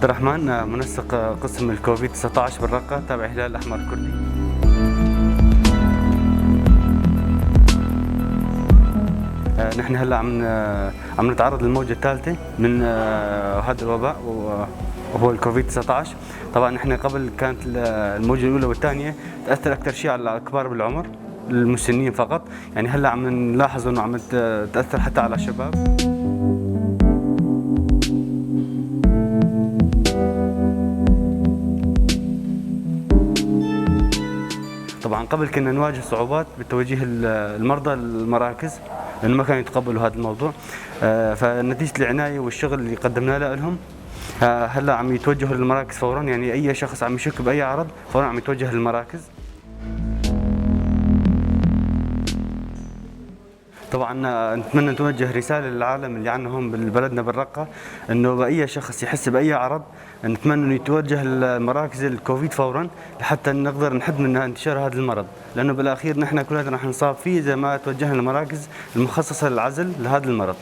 عبد الرحمن، منسق قسم الكوفيد 19 بالرقة تابع الهلال الأحمر الكردي. نحن هلا عم نتعرض للموجة الثالثة من هذا الوباء وهو الكوفيد 19. طبعا نحن قبل كانت الموجة الأولى والثانية تأثر أكثر شيء على الكبار بالعمر، المسنين فقط، يعني هلا عم نلاحظ انه عم تأثر حتى على الشباب. طبعا قبل كنا نواجه صعوبات بتوجيه المرضى للمراكز لانه ما كانوا يتقبلوا هذا الموضوع، فنتيجة العناية والشغل اللي قدمناه لهم هلا عم يتوجهوا للمراكز فورا، يعني اي شخص عم يشك باي عرض فورا عم يتوجه للمراكز. طبعا نتمنى نتوجه رسالة للعالم اللي عندنا هون ببلدنا بالرقه، انه اي شخص يحس باي عرض نتمنى انه يتوجه لمراكز الكوفيد فورا لحتى نقدر نحد من انتشار هذا المرض، لانه بالاخير نحن كلنا رح نصاب فيه اذا ما توجهنا للمراكز المخصصة للعزل لهذا المرض.